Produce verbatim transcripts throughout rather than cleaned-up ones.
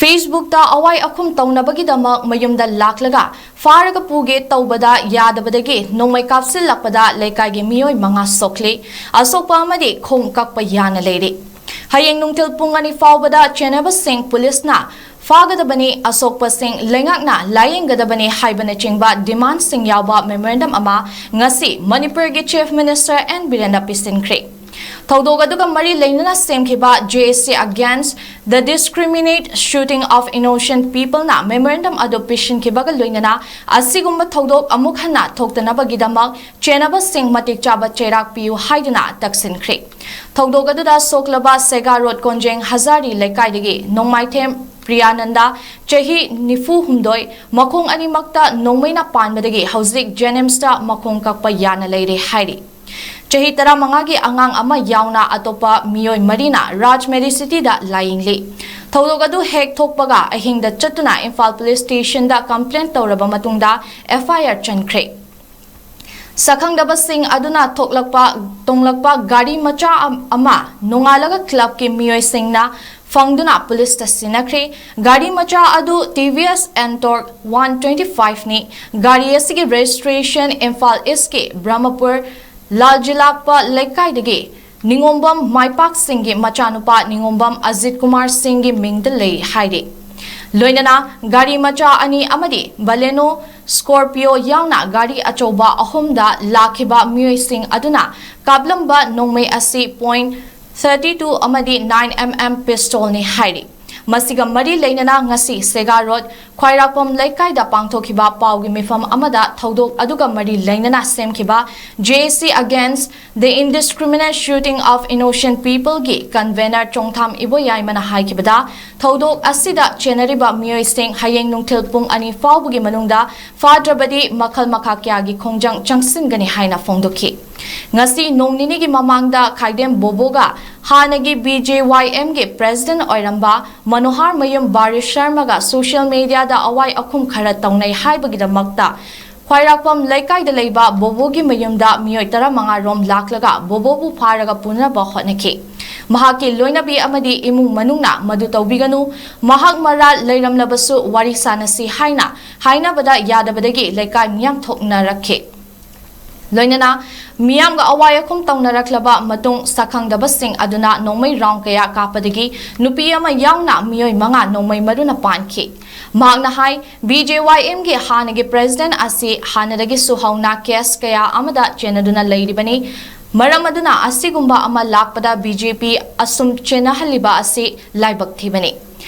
Facebookꯇ ꯑꯋꯥꯏ ꯑꯈꯨꯝ ꯇꯧꯅꯕꯒꯤꯗꯃꯛ ꯃꯌꯨꯝꯗ ꯂꯥꯛꯂꯒ ꯐꯥꯔꯒ ꯄꯨꯒꯦ ꯇꯧꯕꯗ ꯌꯥꯗꯕꯗꯒꯤ ꯅꯣꯡꯃꯩ ꯀꯥꯞꯁꯤꯜꯂꯛꯄꯗ ꯂꯩꯀꯥꯏꯒꯤ ꯃꯤꯑꯣꯏ ꯃꯉꯥ ꯁꯣꯛꯂꯤ꯫ ꯑꯁꯣꯛꯄ ꯑꯃꯗꯤ ꯈꯣꯡ ꯀꯛꯄ ꯌꯥꯅ ꯂꯩꯔꯤ꯫ ꯍꯌꯦꯡ ꯅꯨꯡꯊꯤꯜ ꯄꯨꯡ ꯑꯅꯤ ꯐꯥꯎꯕꯗ ꯆꯦꯟꯅꯕꯁꯤꯡ ꯄꯨꯂꯤꯁꯅ ꯐꯥꯒꯗꯕꯅꯤ, ꯑꯁꯣꯛꯄꯁꯤꯡ ꯂꯩꯉꯥꯛꯅ ꯂꯥꯌꯦꯡꯒꯗꯕꯅꯤ ꯍꯥꯏꯕꯅꯆꯤꯡꯕ ꯗꯤꯃꯥꯟꯁꯤꯡ ꯌꯥꯎꯕ ꯃꯦꯃꯣꯔꯦꯟꯗꯝ ꯑꯃ ꯉꯁꯤ ꯃꯅꯤꯄꯨꯔꯒꯤ ꯆꯤꯐ ꯃꯤꯅꯤꯁꯇꯔ ꯑꯦꯟ ꯕꯤꯔꯦꯟꯗ ꯄꯤꯁꯤꯟꯈ꯭ꯔꯦ꯫ ꯊꯧꯗꯣꯛ ꯑꯗꯨꯒ ꯃꯔꯤ ꯂꯩꯅꯅ ꯁꯦꯝꯈꯤꯕ J A C Against the Discriminate Shooting of Innocent Peopleꯅ ꯃꯦꯃꯣꯔꯦꯟꯗꯝ ꯑꯗꯨ ꯄꯤꯁꯤꯟꯈꯤꯕꯒ ꯂꯣꯏꯅꯅ ꯑꯁꯤꯒꯨꯝꯕ ꯊꯧꯗꯣꯛ ꯑꯃꯨꯛ ꯍꯟꯅ ꯊꯣꯛꯇꯅꯕꯒꯤꯗꯃꯛ ꯆꯦꯟꯅꯕꯁꯤꯡ ꯃꯇꯤꯛ ꯆꯥꯕ ꯆꯩꯔꯥꯛ ꯄꯤꯌꯨ ꯍꯥꯏꯗꯨꯅ ꯇꯛꯁꯤꯟꯈ꯭ꯔꯦ꯫ ꯊꯧꯗꯣꯛ ꯑꯗꯨꯗ ꯁꯣꯛꯂꯕ ꯁꯦꯒꯥ ꯔꯣꯗ ꯀꯣꯟꯖꯦꯡ ꯍꯖꯥꯔꯤ ꯂꯩꯀꯥꯏꯗꯒꯤ ꯅꯣꯡꯃꯥꯏꯊꯦꯝ ꯄ꯭ꯔꯤꯌꯥꯅꯟꯗ, ꯆꯍꯤ ꯅꯤꯐꯨ ꯍꯨꯝꯗꯣꯏ, ꯃꯈꯣꯡ ꯑꯅꯤꯃꯛꯇ ꯅꯣꯡꯃꯩꯅ ꯄꯥꯟꯕꯗꯒꯤ ꯍꯧꯖꯤꯛ ꯖꯦꯅꯤꯝꯁꯇ ꯃꯈꯣꯡ ꯀꯛꯄ ꯌꯥꯅ ꯂꯩꯔꯦ ꯍꯥꯏꯔꯤ꯫ ꯆꯍꯤ ꯇꯔꯥꯃꯉꯥꯒꯤ ꯑꯉꯥꯡ ꯑꯃ ꯌꯥꯎꯅ ꯑꯇꯣꯞꯄ ꯃꯤꯑꯣꯏ ꯃꯔꯤꯅ ꯔꯥꯖ ꯃꯦꯗꯤꯁꯤꯇꯤꯗ ꯂꯥꯌꯦꯡꯂꯤ꯫ ꯊꯧꯗꯣꯛ ꯑꯗꯨ ꯍꯦꯛ ꯊꯣꯛꯄꯒ ꯑꯍꯤꯡꯗ ꯆꯠꯇꯨꯅ ꯏꯝꯐꯥꯜ ꯄꯨꯂꯤꯁ ꯁ꯭ꯇꯦꯁꯟꯗ ꯀꯝꯄ꯭ꯂꯦꯟ ꯇꯧꯔꯕ ꯃꯇꯨꯡꯗ F I R ꯆꯟꯈ꯭ꯔꯦ꯫ ꯁꯛꯈꯪꯗꯕꯁꯤꯡ ꯑꯗꯨꯅ ꯊꯣꯛꯂꯛꯄ, ꯇꯣꯡꯂꯛꯄ ꯒꯥꯔꯤ ꯃꯆꯥ ꯑꯝ-, ꯑꯃ ꯅꯣꯡꯉꯥꯜꯂꯒ ꯀ꯭ꯂꯕꯀꯤ ꯃꯤꯑꯣꯏꯁꯤꯡꯅ ꯐꯪꯗꯨꯅ ꯄꯨꯂꯤꯁꯇ ꯁꯤꯟꯅꯈ꯭ꯔꯦ꯫ ꯒꯥꯔꯤ ꯃꯆꯥ ꯑꯗꯨ T V S Ntorq one twenty five ꯅꯤ꯫ ꯒꯥꯔꯤ ꯑꯁꯤꯒꯤ ꯔꯦꯖꯤꯁꯇ꯭ꯔꯦꯁꯟ ꯏꯝꯐꯥꯜ ꯏꯁꯀꯤ ꯕ꯭ꯔꯍꯃꯄꯨꯔ ꯂꯥꯜꯖꯤꯂꯥꯛꯄ ꯂꯩꯀꯥꯏꯗꯒꯤ ꯅꯤꯉꯣꯝꯕꯝ ꯃꯥꯏꯄꯥꯛ ꯁꯤꯡꯒꯤ ꯃꯆꯥꯅꯨꯄꯥ ꯅꯤꯉꯣꯝꯕꯝ ꯑꯖꯤꯠ ꯀꯨꯃꯥꯔ ꯁꯤꯡꯒꯤ ꯃꯤꯡꯗ ꯂꯩ ꯍꯥꯏꯔꯤ꯫ ꯂꯣꯏꯅꯅ ꯒꯥꯔꯤ ꯃꯆꯥ ꯑꯅꯤ ꯑꯃꯗꯤ Baleno, Scorpio ꯌꯥꯎꯅ ꯒꯥꯔꯤ ꯑꯆꯧꯕ ꯑꯍꯨꯝꯗ ꯂꯥꯛꯈꯤꯕ ꯃꯤꯑꯣꯏꯁꯤꯡ ꯑꯗꯨꯅ ꯀꯥꯞꯂꯝꯕ ꯅꯣꯡꯃꯩ ꯑꯁꯤ point thirty two ꯑꯃꯗꯤ nine M M pistolꯅꯤ ꯍꯥꯏꯔꯤ꯫ ꯃꯁꯤꯒ ꯃꯔꯤ ꯂꯩꯅꯅ ꯉꯁꯤ ꯁꯦꯒꯥ ꯔꯣꯗ ꯈ꯭ꯋꯥꯏꯔꯥꯛꯄꯝ ꯂꯩꯀꯥꯏꯗ ꯄꯥꯡꯊꯣꯛꯈꯤꯕ ꯄꯥꯎꯒꯤ ꯃꯤꯐꯝ ꯑꯃꯗ ꯊꯧꯗꯣꯛ ꯑꯗꯨꯒ ꯃꯔꯤ ꯂꯩꯅꯅ ꯁꯦꯝꯈꯤꯕ J A C Against the Indiscriminate Shooting of Innocent Peopleꯒꯤ convener ꯆꯣꯡꯊꯥꯝ ꯏꯕꯣꯌꯥꯏꯃꯅ ꯍꯥꯏꯈꯤꯕꯗ, ꯊꯧꯗꯣꯛ ꯑꯁꯤꯗ ꯆꯦꯟꯅꯔꯤꯕ ꯃꯤꯑꯣꯏꯁꯤꯡ ꯍꯌꯦꯡ ꯅꯨꯡꯊꯤꯜ ꯄꯨꯡ ꯑꯅꯤ ꯐꯥꯎꯕꯒꯤ ꯃꯅꯨꯡꯗ ꯐꯥꯗ꯭ꯔꯕꯗꯤ ꯃꯈꯜ ꯃꯈꯥ ꯀꯌꯥꯒꯤ ꯈꯣꯡꯖꯪ ꯆꯪꯁꯤꯟꯒꯅꯤ ꯍꯥꯏꯅ ꯐꯣꯡꯗꯣꯛꯈꯤ꯫ ꯉꯁꯤ ꯅꯣꯡ ꯅꯤꯅꯤꯒꯤ ꯃꯃꯥꯡꯗ ꯈꯥꯏꯗꯦꯝ ꯕꯣꯕꯣꯒ ꯍꯥꯟꯅꯒꯤ B J Y Mꯒꯤ president ꯑꯣꯏꯔꯝꯕ ꯃꯅꯣꯍꯥꯔ ꯃꯌꯨꯝ ꯕꯥꯔꯤꯁ ꯁꯔꯃꯒ social mediaꯗ ꯑꯋꯥꯏ ꯑꯈꯨꯝ ꯈꯔ ꯇꯧꯅꯩ ꯍꯥꯏꯕꯒꯤꯗꯃꯛꯇ ꯈ꯭ꯋꯥꯏꯔꯥꯛꯄꯝ ꯂꯩꯀꯥꯏꯗ ꯂꯩꯕ ꯕꯣꯕꯣꯒꯤ ꯃꯌꯨꯝꯗ ꯃꯤꯑꯣꯏ ꯇꯔꯥꯃꯉꯥ ꯔꯣꯝ ꯂꯥꯛꯂꯒ ꯕꯣꯕꯣꯕꯨ ꯐꯥꯔꯒ ꯄꯨꯅꯕ ꯍꯣꯠꯅꯈꯤ꯫ ꯃꯍꯥꯛꯀꯤ ꯂꯣꯏꯅꯕꯤ ꯑꯃꯗꯤ ꯏꯃꯨꯡ ꯃꯅꯨꯡꯅ ꯃꯗꯨ ꯇꯧꯕꯤꯒꯅꯨ, ꯃꯍꯥꯛ ꯃꯔꯥꯜ ꯂꯩꯔꯝꯂꯕꯁꯨ ꯋꯥꯔꯤ ꯁꯥꯅꯁꯤ ꯍꯥꯏꯅ ꯍꯥꯏꯅꯕꯗ ꯌꯥꯗꯕꯗꯒꯤ ꯂꯩꯀꯥꯏ ꯃꯤꯌꯥꯝ ꯊꯣꯛꯅꯔꯛꯈꯤ꯫ ꯂꯣꯏꯅꯅ ꯃꯤꯌꯥꯝꯒ ꯑꯋꯥꯏ ꯑꯈꯨꯝ ꯇꯧꯅꯔꯛꯂꯕ ꯃꯇꯨꯡ, ꯁꯛꯈꯪꯗꯕꯁꯤꯡ ꯑꯗꯨꯅ ꯅꯣꯡꯃꯩ ꯔꯥꯎꯟ ꯀꯌꯥ ꯀꯥꯞꯄꯗꯒꯤ ꯅꯨꯄꯤ ꯑꯃ ꯌꯥꯎꯅ ꯃꯤꯑꯣꯏ ꯃꯉꯥ ꯅꯣꯡꯃꯩ ꯃꯔꯨꯅ ꯄꯥꯟꯈꯤ꯫ ꯃꯍꯥꯛꯅ ꯍꯥꯏ, ꯕꯤ ꯖꯦ ꯋꯥꯏ ꯑꯦꯝꯒꯤ ꯍꯥꯟꯅꯒꯤ ꯄ꯭ꯔꯦꯁꯤꯗꯦꯟꯠ ꯑꯁꯤ ꯍꯥꯟꯅꯗꯒꯤꯁꯨ ꯍꯧꯅ ꯀꯦꯁ ꯀꯌꯥ ꯑꯃꯗ ꯆꯦꯟꯅꯗꯨꯅ ꯂꯩꯔꯤꯕꯅꯤ꯫ ꯃꯔꯝ ꯑꯗꯨꯅ ꯑꯁꯤꯒꯨꯝꯕ ꯑꯃ ꯂꯥꯛꯄꯗ ꯕꯤ ꯖꯦ ꯄꯤ ꯑꯁꯨꯝ ꯆꯦꯟꯅꯍꯜꯂꯤꯕ ꯑꯁꯤ ꯂꯥꯏꯕꯛ ꯊꯤꯕꯅꯤ꯫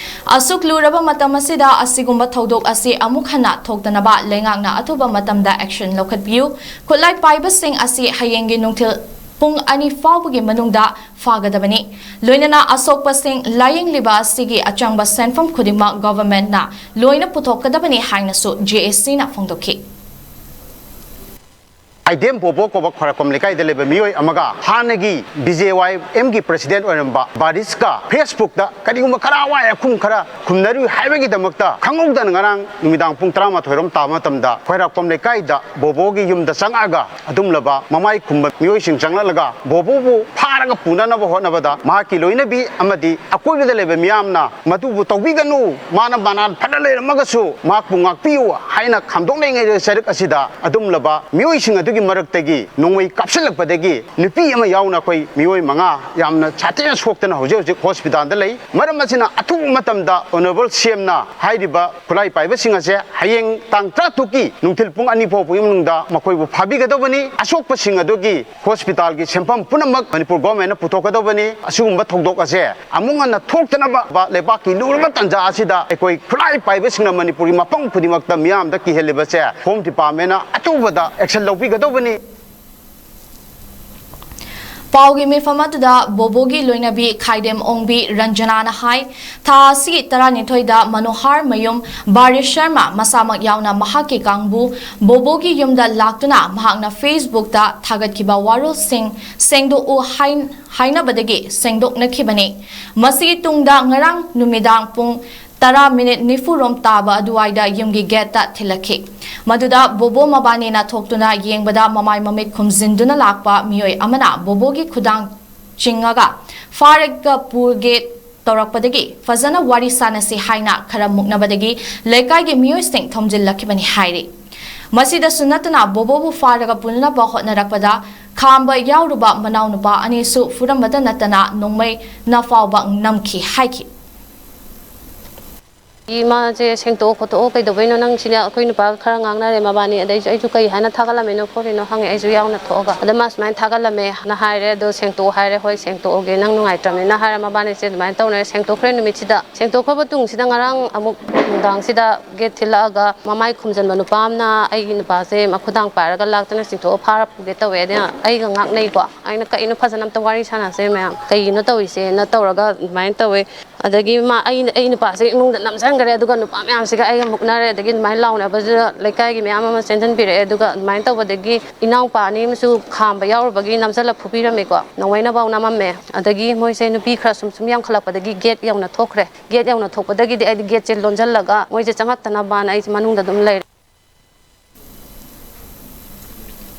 ꯑꯁꯨꯛ ꯂꯨꯔꯕ ꯃꯇꯝ ꯑꯁꯤꯗ ꯑꯁꯤꯒꯨꯝꯕ ꯊꯧꯗꯣꯛ ꯑꯁꯤ ꯑꯃꯨꯛ ꯍꯟꯅ ꯊꯣꯛꯇꯅꯕ ꯂꯩꯉꯥꯛꯅ ꯑꯊꯨꯕ ꯃꯇꯝꯗ ꯑꯦꯛꯁꯟ ꯂꯧꯈꯠꯄꯤꯌꯨ꯫ ꯈꯨꯠꯂꯥꯏ ꯄꯥꯏꯕꯁꯤꯡ ꯑꯁꯤ ꯍꯌꯦꯡꯒꯤ ꯅꯨꯡꯊꯤꯜ ꯄꯨꯡ ꯑꯅꯤ ꯐꯥꯎꯕꯒꯤ ꯃꯅꯨꯡꯗ ꯐꯥꯒꯗꯕꯅꯤ꯫ ꯂꯣꯏꯅꯅ ꯑꯁꯣꯛꯄꯁꯤꯡ ꯂꯥꯌꯦꯡꯂꯤꯕ ꯑꯁꯤꯒꯤ ꯑꯆꯪꯕ ꯁꯦꯟꯐꯝ ꯈꯨꯗꯤꯡꯃꯛ ꯒꯣꯚꯔꯟꯃꯦꯟꯠꯅ ꯂꯣꯏꯅ ꯄꯨꯊꯣꯛꯀꯗꯕꯅꯤ ꯍꯥꯏꯅꯁꯨ ꯖꯦ ꯑꯦ ꯁꯤꯅ ꯐꯣꯡꯗꯣꯛꯈꯤ꯫ ꯑꯥꯏꯗꯦꯝ ꯕꯣꯕꯣ ꯀꯧꯕ ꯈ꯭ꯋꯥꯏꯔꯥꯛꯄꯝ ꯂꯩꯀꯥꯏꯗ ꯂꯩꯕ ꯃꯤꯑꯣꯏ ꯑꯃꯒ ꯍꯥꯟꯅꯒꯤ ꯕꯤ ꯖꯦ ꯋꯥꯏ ꯑꯦꯝꯒꯤ ꯄ꯭ꯔꯦꯁꯤꯗꯦꯟꯠ ꯑꯣꯏꯔꯝꯕ ꯕꯥꯔꯤꯁꯀ ꯐꯦꯁꯕꯨꯛꯇ ꯀꯔꯤꯒꯨꯝꯕ ꯈꯔ ꯑꯋꯥꯏ ꯑꯈꯨꯝ ꯈꯔ ꯈꯨꯝꯅꯔꯨꯏ ꯍꯥꯏꯕꯒꯤꯗꯃꯛꯇ ꯈꯪꯍꯧꯗꯅ ꯉꯔꯥꯡ ꯅꯨꯃꯤꯗꯥꯡ ꯄꯨꯡ ꯇꯔꯥꯃꯥꯊꯣꯏꯔꯣꯝ ꯇꯥꯕ ꯃꯇꯝꯗ ꯈ꯭ꯋꯥꯏꯔꯥꯛꯄꯝ ꯂꯩꯀꯥꯏꯗ ꯕꯣꯕꯣꯒꯤ ꯌꯨꯝꯗ ꯆꯪꯉꯛꯑꯒ ꯑꯗꯨꯝꯂꯕ ꯃꯃꯥꯏ ꯈꯨꯝꯕ ꯃꯤꯑꯣꯏꯁꯤꯡ ꯆꯪꯂꯛꯂꯒ ꯕꯣꯕꯣꯕꯨ ꯐꯥꯔꯒ ꯄꯨꯅꯅꯕ ꯍꯣꯠꯅꯕꯗ ꯃꯍꯥꯛꯀꯤ ꯂꯣꯏꯅꯕꯤ ꯑꯃꯗꯤ ꯑꯀꯣꯏꯕꯗ ꯂꯩꯕ ꯃꯤꯌꯥꯝꯅ ꯃꯗꯨꯕꯨ ꯇꯧꯕꯤꯒꯅꯨ, ꯃꯥꯅ ꯃꯅꯥꯜ ꯐꯅ ꯂꯩꯔꯝꯃꯒꯁꯨ ꯃꯍꯥꯛꯄꯨ ꯉꯥꯛꯄꯤꯌꯨ ꯍꯥꯏꯅ ꯈꯥꯝꯗꯣꯛꯅꯔꯤꯉꯩꯗ ꯆꯔꯛ ꯑꯁꯤꯗ ꯑꯗꯨꯝꯂꯕ ꯃꯤꯑꯣꯏꯁꯤꯡ ꯑꯗꯨꯒꯤ ꯃꯔꯛꯇꯒꯤ ꯅꯣꯡꯃꯩ ꯀꯥꯞꯁꯤꯜꯂꯛꯄꯗꯒꯤ ꯅꯨꯄꯤ ꯑꯃ ꯌꯥꯎꯅ ꯑꯩꯈꯣꯏ ꯃꯤꯑꯣꯏ ꯃꯉꯥ ꯌꯥꯝꯅ ꯁꯥꯊꯤꯅ ꯁꯣꯛꯇꯅ ꯍꯧꯖꯤꯛ ꯍꯧꯖꯤꯛ ꯍꯣꯁꯄꯤꯇꯥꯜꯗ ꯂꯩ꯫ ꯃꯔꯝ ꯑꯁꯤꯅ ꯑꯊꯨꯕ ꯃꯇꯝꯗ ꯑꯣꯅꯔꯦꯕꯜ ꯁꯤ ꯑꯦꯝꯅ ꯍꯥꯏꯔꯤꯕ ꯈꯨꯠꯂꯥꯏ ꯄꯥꯏꯕꯁꯤꯡ ꯑꯁꯦ ꯍꯌꯦꯡ ꯇꯥꯡ ꯇꯔꯥꯇꯔꯨꯛꯀꯤ ꯅꯨꯡꯊꯤꯜ ꯄꯨꯡ ꯑꯅꯤ ꯐꯥꯎꯕꯒꯤ ꯃꯅꯨꯡꯗ ꯃꯈꯣꯏꯕꯨ ꯐꯥꯕꯤꯒꯗꯧꯕꯅꯤ꯫ ꯑꯁꯣꯛꯄꯁꯤꯡ ꯑꯗꯨꯒꯤ ꯍꯣꯁꯄꯤꯇꯥꯜꯒꯤ ꯁꯦꯟꯐꯝ ꯄꯨꯝꯅꯃꯛ ꯃꯅꯤꯄꯨꯔ ꯒꯣꯚꯔꯟꯃꯦꯟꯠꯅ ꯄꯨꯊꯣꯛꯀꯗꯧꯕꯅꯤ꯫ ꯑꯁꯤꯒꯨꯝꯕ ꯊꯧꯗꯣꯛ ꯑꯁꯦ ꯑꯃꯨꯛ ꯍꯟꯅ ꯊꯣꯛꯇꯅꯕ ꯂꯩꯕꯥꯛꯀꯤ ꯂꯨꯔꯕ ꯇꯥꯟꯖꯥ ꯑꯁꯤꯗ ꯑꯩꯈꯣꯏ ꯈꯨꯠꯂꯥꯏ ꯄꯥꯏꯕꯁꯤꯡꯅ ꯃꯅꯤꯄꯨꯔꯒꯤ ꯃꯐꯝ ꯈꯨꯗꯤꯡꯃꯛꯇ ꯃꯤꯌꯥꯝꯗ ꯀꯤꯍꯜꯂꯤꯕꯁꯦ ꯍꯣꯝ ꯗꯤꯄꯥꯔꯠꯃꯦꯟꯠꯅ ꯑꯊꯨꯕꯗ ꯑꯦꯛꯁꯟ ꯂꯧꯕꯤꯒꯗꯧꯕꯅꯤ꯫ ꯄꯥꯎꯒꯤ ꯃꯤꯐꯝ ꯑꯗꯨꯗ ꯕꯣꯕꯣꯒꯤ ꯂꯣꯏꯅꯕꯤ ꯈꯥꯏꯗꯦꯝ ꯑꯣꯡꯕꯤ ꯔꯟꯖꯅꯥꯅ ꯍꯥꯏ, ꯊꯥ ꯑꯁꯤꯒꯤ ꯇꯔꯥꯅꯤꯊꯣꯏꯗ ꯃꯅꯣꯍꯥꯔ ꯃꯌꯨꯝ ꯕꯥꯔꯤꯁ ꯁꯔꯃ ꯃꯁꯥꯃꯛ ꯌꯥꯎꯅ ꯃꯍꯥꯛꯀꯤ ꯀꯥꯡꯕꯨ ꯕꯣꯕꯣꯒꯤ ꯌꯨꯝꯗ ꯂꯥꯛꯇꯨꯅ ꯃꯍꯥꯛꯅ ꯐꯦꯁꯕꯨꯛꯇ ꯊꯥꯒꯠꯈꯤꯕ ꯋꯥꯔꯣꯜꯁꯤꯡ ꯁꯦꯡꯗꯣꯛꯎ ꯍꯥꯏ-, ꯍꯥꯏꯅꯕꯗꯒꯤ ꯁꯦꯡꯗꯣꯛꯅꯈꯤꯕꯅꯤ꯫ ꯃꯁꯤꯒꯤ ꯇꯨꯡꯗ ꯉꯔꯥꯡ ꯅꯨꯃꯤꯗꯥꯡ ꯄꯨꯡ ꯇꯔꯥ ꯃꯤꯅꯤꯠ ꯅꯤꯐꯨ ꯔꯣꯝ ꯇꯥꯕ ꯑꯗꯨꯋꯥꯏꯗ ꯌꯨꯝꯒꯤ ꯒꯦꯠꯇ ꯊꯤꯜꯂꯛꯈꯤ꯫ ꯃꯗꯨꯗ ꯕꯣꯕꯣ ꯃꯕꯥꯅꯤꯅ ꯊꯣꯛꯇꯨꯅ ꯌꯦꯡꯕꯗ ꯃꯃꯥꯏ ꯃꯃꯤꯠ ꯈꯨꯝꯖꯤꯟꯗꯨꯅ ꯂꯥꯛꯄ ꯃꯤꯑꯣꯏ ꯑꯃꯅ ꯕꯣꯕꯣꯒꯤ ꯈꯨꯗꯥꯡ ꯆꯤꯡꯉꯒ ꯐꯥꯔꯒ ꯄꯨꯒꯦ ꯇꯧꯔꯛꯄꯗꯒꯤ ꯐꯖꯅ ꯋꯥꯔꯤ ꯁꯥꯟꯅꯁꯤ ꯍꯥꯏꯅ ꯈꯔ ꯃꯨꯛꯅꯕꯗꯒꯤ ꯂꯩꯀꯥꯏꯒꯤ ꯃꯤꯑꯣꯏꯁꯤꯡ ꯊꯣꯝꯖꯤꯜꯂꯛꯈꯤꯕꯅꯤ ꯍꯥꯏꯔꯤ꯫ ꯃꯁꯤꯗꯁꯨ ꯅꯠꯇꯅ ꯕꯣꯕꯣꯕꯨ ꯐꯥꯔꯒ ꯄꯨꯅꯅꯕ ꯍꯣꯠꯅꯔꯛꯄꯗ ꯈꯥꯝꯕ ꯌꯥꯎꯔꯨꯕ ꯃꯅꯥꯎꯅꯨꯄꯥ ꯑꯅꯤꯁꯨ ꯐꯨꯔꯝꯕꯗ ꯅꯠꯇꯅ ꯅꯣꯡꯃꯩꯅ ꯐꯥꯎꯕ ꯅꯝꯈꯤ ꯍꯥꯏꯈꯤ꯫ ꯏꯃꯥꯁꯦ ꯁꯦꯡꯇꯣꯛꯑꯣ ꯈꯣꯠꯇꯣꯛꯑꯣ, ꯀꯩꯗꯧꯕꯩꯅꯣ ꯅꯪ ꯁꯤꯅ? ꯑꯩꯈꯣꯏ ꯅꯨꯄꯥꯒ ꯈꯔ ꯉꯥꯡꯅꯔꯦ ꯃꯕꯥꯅꯤ, ꯑꯗꯩꯁꯨ ꯑꯩꯁꯨ ꯀꯩ ꯍꯥꯏꯅ ꯊꯥꯒꯠꯂꯝꯃꯤꯅꯣ ꯈꯣꯠꯂꯤꯅꯣ ꯍꯪꯉꯦ, ꯑꯩꯁꯨ ꯌꯥꯎꯅ ꯊꯣꯛꯑꯒ꯫ ꯑꯗ ꯃꯥ ꯁꯨꯃꯥꯏꯅ ꯊꯥꯒꯠꯂꯝꯃꯦ ꯅ ꯍꯥꯏꯔꯦ, ꯑꯗꯣ ꯁꯦꯡꯇꯣꯛꯑꯣ ꯍꯥꯏꯔꯦ, ꯍꯣꯏ ꯁꯦꯡꯇꯣꯛꯑꯒꯦ, ꯅꯪ ꯅꯨꯡꯉꯥꯏꯇ꯭ꯔꯕꯅꯤꯅ ꯍꯥꯏꯔ ꯃꯕꯥꯅꯤꯁꯦ ꯑꯗꯨꯃꯥꯏꯅ ꯇꯧꯅꯔꯦ꯫ ꯁꯦꯡꯇꯣꯛꯈ꯭ꯔꯦ ꯅꯨꯃꯤꯠꯁꯤꯗ꯫ ꯁꯦꯡꯇꯣꯛꯈ꯭ꯔꯕ ꯇꯨꯡꯁꯤꯗ ꯉꯔꯥꯡ ꯑꯃꯨꯛ ꯅꯨꯡꯗꯥꯡꯁꯤꯗ ꯒꯦꯠ ꯊꯤꯜꯂꯛꯑꯒ ꯃꯃꯥꯏ ꯈꯨꯝꯖꯤꯟꯕ ꯅꯨꯄꯥ ꯑꯃꯅ ꯑꯩꯒꯤ ꯅꯨꯄꯥꯁꯦ ꯃꯈꯨꯗꯥꯡ ꯄꯥꯏꯔꯒ ꯂꯥꯛꯇꯅ ꯆꯤꯡꯊꯣꯛꯑ ꯐꯥꯔ ꯄꯨꯒꯦ ꯇꯧꯋꯦ꯫ ꯑꯗꯨꯅ ꯑꯩꯒ ꯉꯥꯛꯅꯩꯀꯣ꯫ ꯑꯩꯅ ꯀꯩꯅꯣ, ꯐꯖꯅ ꯑꯝꯇ ꯋꯥꯔꯤ ꯁꯥꯟꯅꯁꯦ ꯃꯌꯥꯝ, ꯀꯩꯒꯤꯅꯣ ꯇꯧꯔꯤꯁꯦꯅ ꯇꯧꯔꯒ ꯑꯗꯨꯃꯥꯏꯅ ꯇꯧꯋꯦ꯫ ꯑꯗꯒꯤ ꯃꯥ, ꯑꯩ, ꯑꯩ ꯅꯨꯄꯥꯁꯦ ꯏꯃꯨꯡꯗ ꯅꯝꯁꯤꯟꯈ꯭ꯔꯦ, ꯑꯗꯨꯒ ꯅꯨꯄꯥ ꯃꯌꯥꯝꯁꯤꯒ ꯑꯩꯒ ꯃꯨꯛꯅꯔꯦ꯫ ꯑꯗꯒꯤ ꯑꯗꯨꯃꯥꯏꯅ ꯂꯥꯎꯅꯕꯁꯤꯗ ꯂꯩꯀꯥꯏꯒꯤ ꯃꯌꯥꯝ ꯑꯃ ꯆꯦꯟꯁꯤꯟꯕꯤꯔꯛꯑꯦ꯫ ꯑꯗꯨꯒ ꯑꯗꯨꯃꯥꯏꯅ ꯇꯧꯕꯗꯒꯤ ꯏꯅꯥꯎꯄꯥ ꯑꯅꯤ ꯑꯃꯁꯨ ꯈꯥꯝꯕ ꯌꯥꯎꯔꯨꯕꯒꯤ ꯅꯝꯁꯤꯜꯂ ꯐꯨꯕꯤꯔꯝꯃꯦꯀꯣ, ꯅꯣꯡꯃꯩꯅꯐꯥꯎ ꯅꯝꯃꯝꯃꯦ꯫ ꯑꯗꯒꯤ ꯃꯣꯏꯁꯦ ꯅꯨꯄꯤ ꯈꯔ ꯁꯨꯝ ꯁꯨꯝ ꯌꯥꯝꯈꯠꯂꯛꯄꯗꯒꯤ ꯒꯦꯠ ꯌꯧꯅ ꯊꯣꯛꯈ꯭ꯔꯦ꯫ ꯒꯦꯠ ꯌꯧꯅ ꯊꯣꯛꯄꯗꯒꯤꯗꯤ ꯑꯩꯗꯤ ꯒꯦꯠꯁꯦ ꯂꯣꯟꯁꯤꯜꯂꯒ ꯃꯣꯏꯁꯦ ꯆꯪꯉꯛꯇꯅꯕꯅ ꯑꯩꯁꯦ ꯃꯅꯨꯡꯗ ꯑꯗꯨꯝ ꯂꯩꯔꯦ꯫